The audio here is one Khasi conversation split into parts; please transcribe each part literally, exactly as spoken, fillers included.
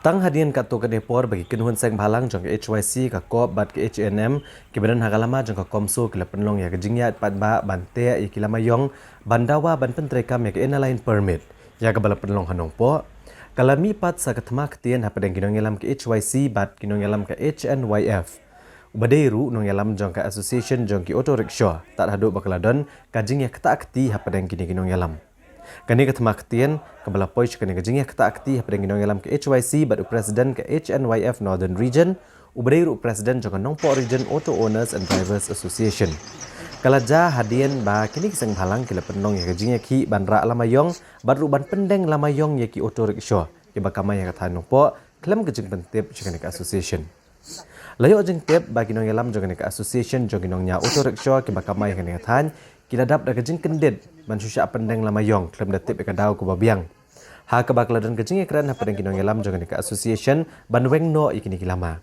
Tang hadien katto katne por ba ki kynhun seng bhalang jong ka H Y C, ka COP bad ka H A N M, kiba don ha ka lama jong ka CoMSO ki la pynlong ïa ka jingïaid paidbah ban teh ïa ki lama ïong ban dawa ban pyntreikam ïa ka Inner Line Permit ïa kaba la pynlong ha Nongpoh, ka la mih pat sa ka thma ktien hapdeng ki nongïalam ka H Y C bad ki nongïalam ka H N Y F. Uba dei ruh nongïalam jong ka association jong ki auto rickshaw, tad haduh ba ka la don ka jingïakhta kti hapdeng kine ki nongïalam. Kane ka thma ktien kaba la poi sha kane ka jingïakhta kti hapdeng ki nongïalam ka H Y C bad u president ka H N Y F Northern Region, uba dei ruh u president jong ka Nongpoh Region Auto Owners and Drivers Association, ka la jia hadien ba kine ki seng bhalang ki la pynlong ïa ka jingïakhih ban rah lama ïong bad ruh ban pyndeng lama ïong ïa ki auto rickshaw kiba kamai ha ka thaiñ Nongpoh, khlem ka jingpyntip sha kane ka association. La ïoh jingtip ba ki nongïalam jong kane ka association jong ki nongñiah auto rickshaw kiba kamai ha kane ka thaiñ ki la dap da ka jingkyndit ban shu shah pyndeng lama ïong khlem da tip ïa ka daw kaba biang, ha kaba ka la don ka jingïakren hapdeng ki nongïalam jong kane ka association ban weng noh ïa kine ki lama.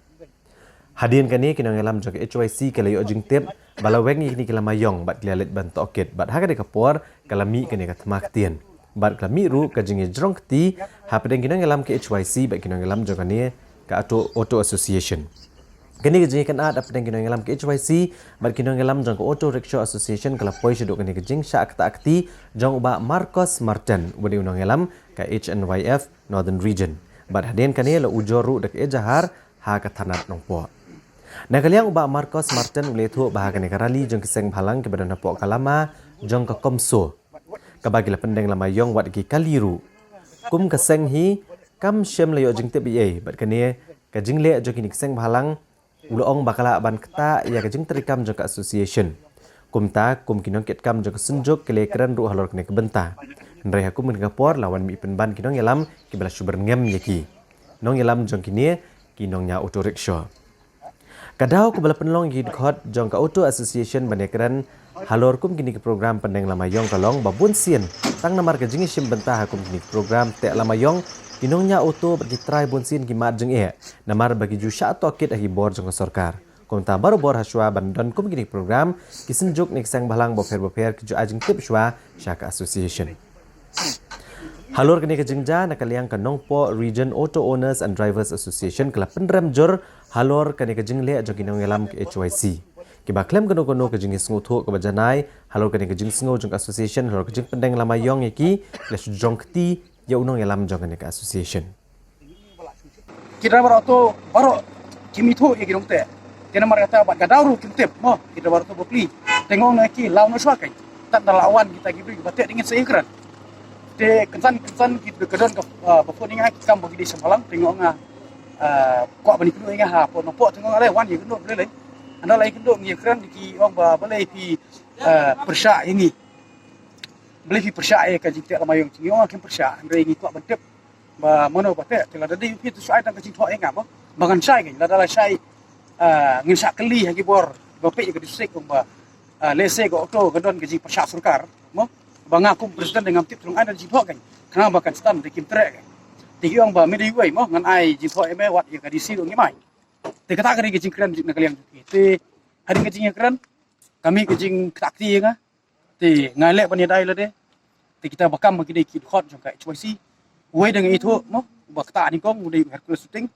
Hadien kane, ki nongïalam jong ka H Y C ki la ïoh jingtip ba la weng ïa kine ki lama ïong bad ki la leit ban tohkit, bad ha kane ka por ka la mih kane ka thma ktien bad ka la mih ruh ka jingïajrong kti hapdeng ki nongïalam ka H Y C bad ki nongïalam jong kane ka auto, auto association. Kane ka jingïakynad hapdeng ki nongïalam ka H Y C bad ki nongïalam jong ka Auto Rickshaw Association ka la poi shaduh kane ka jingshah ktah kti jong u Bah Marcos Martin, uba dei u nongïalam ka H N Y F Northern Region. Bad hadien kane la ujor ruh da ka ejahar ha ka thanat Nongpoh. Na ka liang u Bah Marcos Martin u la ïathuh ba ha kane ka rally jong ki seng bhalang kiba don hapoh ka lama jong ka CoMSO, kaba ki la pyndeng lama ïong wat ki kali ruh, kum ka seng hi kam shym la ïoh jingtip ei ei bad kane ka jingleh jong kine ki seng bhalang, u la ong ba ka lah ban ktah ïa ka jingtrei kam jong ka association. Kumta, kum ki nongkitkam jong ka Synjuk ki la ïakren ruh halor kane ka bynta. Hynrei ha kum kane ka por la wan mih pynban ki nongïalam kiba la shu byrngem ïa ki nongïalam jong kine ki nongñiah auto rickshaw. Ka daw kaba la pynlong ïa ki dkhot jong ka Auto Association ban ïakren halor kum kine ki program pyndeng lama ïong ka long ba bunsien, tang namar ka jingïashim bynta ha kum kine ki program teh lama ïong, ki nongñiah auto bad ki trai bunsien ki mad jingeh namar ba ki ju shah tohkit ha ki bor jong ka sorkar. Kumta, barabor hashwa ban don kum kine ki program, ki Synjuk ne ki seng bhalang bapher bapher ki ju ai jingtip shwa sha ka association. Halor kane ka jingjia, na ka liang ka Nongpoh Region Auto Owners and Drivers Association ka la pynrem jur halor kane ka jingleh jong ki nongïalam ka H Y C, kiba khlem kano kano ka jingïasngewthuh kaba janai halor kane ka jingsngew jong ka association halor ka jingpyndeng lama ïong ïa ki, la shu jrong kti ïa u nongïalam jong kane ka association. Ki driver auto baroh kim ithuh ïa ki nongteh. Te namar kata bad ka daw ruh kim tip mo, ki driver auto bapli. Te nga ong ïa ki, la u noh shwa kein. Tad da la wan kita ki briew ba teh, te ngin sa ïakren. Te kynsan kynsan ki ka don ka, ah, ba phone ïa nga, ki kam ba ki dei seng bhalang, te nga ong nga, ah, kwah ban ïakynduh ïa nga hapoh Nongpoh, te nga ong nga, lei, wan ïakynduh, balei lei. Hynda la ïakynduh, ngi ïakren, ki ong ba balei phi, ah, pyrshah ïa ngi. Balei phi pyrshah ïa ka jingteh lama ïong? Te nga ong nga, kim pyrshah, hynrei ngi kwah ban tip ba mano ba teh. Te lada dei phi, to shah ai tang ka jingthoh ïa nga mo, ba ngan shai kein. Lada la shai, ah, ngin shah kylli ha ki bor ba peit ïa ka district, ong ba, ah, lehse ka auto ka don ka jingpyrshah sorkar mo, ba nga kum president ngam tip, te long ai da jingthoh kein. Khnang ba kan sdang da kim treh kein. Te ki ong ba me dei uwei mo, ngan ai jingthoh ïa me, wat ïa ka D C ruh ngim ai. Te kata ka dei ka jingkren na ka liang jong ki. Te hadien ka jingkren, ka mih ka jingktah kti ïa nga. Te nga leh ban ïada ïa lade. Te kita ba kam ba ki dei ki dkhot jong ka H Y C. Uwei da nga ithuh mo, uba ktah nyngkong u dei u Hercules Suting.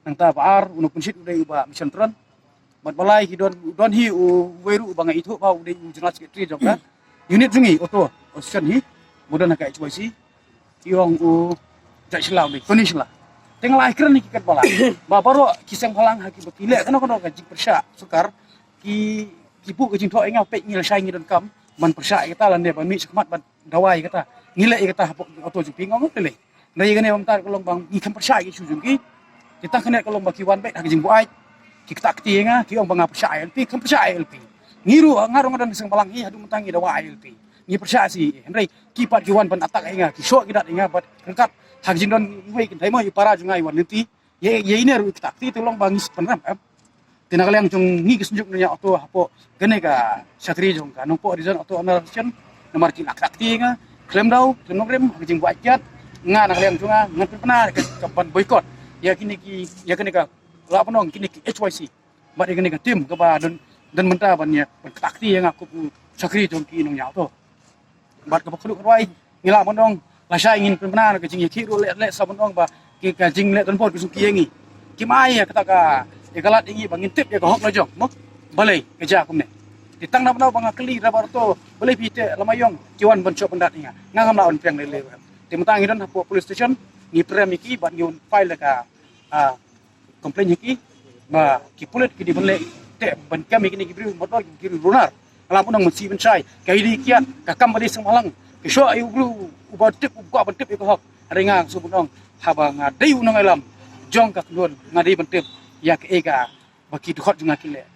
Nangta ba ar, u Nongpynshit, u dei u Bah Mission Tron. Bad ba lai ki don, don hi u, uwei ruh uba nga ithuh ba u dei u General Secretary jong ka unit jong ngi, auto association hi, ba don ha ka H Y C. Ki ong u Jack Shylla, u dei Tony Shylla. Te nga la ïakren ïa ki katba lah ba baroh ki seng bhalang ha kiba ki leh kano kano ka jingpyrshah sorkar, ki, ki buh ka jingthoh ïa nga, peit ngi lashai ngi donkam ban pyrshah ïa kata lane ban mih shakhmat ban dawa ïa kata. Ngi leh ïa kata hapoh auto jong phi, nga ong lei lei. Hynrei ïa kane ba mynta ka long ba ngi khlem pyrshah ïa ka issue jong ki. Te tang kane ka long ba ki wan beit ha ka jingbuaid, ki ktah kti ïa nga, ki ong ba nga pyrshah ïa L P, khlem pyrshah ïa L P. Ngi ruh, nga ruh nga don seng bhalang hi, haduh mynta ngi dawa ïa L P. Ngi pyrshah shi, hynrei ki pat ki wan ban attack ïa nga, ki shoh ki dat ïa nga, bad ryngkat ha ka jingdon uwei kynthei mo, i para jong nga i wan lynti. Ïa, ïa ine ruh i ktah kti, te long ba ngi shu pynrem em. Te na ka liang jong ngi ki Synjuk Nongñiah Auto hapoh kane ka shakri jong ka Nongpoh Region Auto Owners Association, namar ki la ktah kti ïa nga khlem daw, khlem nongrim ha ka jingbuaid kiad, nga na ka liang jong nga ngan pynbna ka, ka ban boycott ïa kine ki, ïa kane ka, la pynong, kine ki H Y C. Bad ïa kane ka team kaba don, don mynta ban ïa, ban ktah kti ïa nga kum u shakri jong ki nongñiah auto. Bad kaba khlem kyrwai, ngi lah ban ong, lashai ngin pynbna ka jingïakhih ruh, leh, leh sa ban ong ba ki ka jingleh donbor ki sngewsih ïa ngi. Kim ai ïa kata ka, ïa ka lad ïa ngi ba ngin tip ïa ka hok la jong mo. Balei ka jia kumne? Te tang na bynta ba nga kylli Reverend Ruto, balei phi teh lama ïong ki wan ban shop ban dat ïa nga? Nga ngam lah ban pdiang lei lei. Te mynta ngi don hapoh police station, ngi prem ïa ki bad ngi wan file ïa ka, ah, complain ïa ki ba ki pulit ki dei ban leh teh ban kem ïa kine ki briew mardor, ki briew runar. Nga la pynong ban sih ban shai, ka ïa dei kiad ka kam ba dei sngewbha lang. Ka shuh ïa u briew uba tip, uba kwah ban tip ïa ka hok. Hynrei nga sngewbha ban ong, haba nga dei u nongïalam jong ka kynhun, nga dei ban tip ïa kaei kaba ki dkhot jong nga ki leh.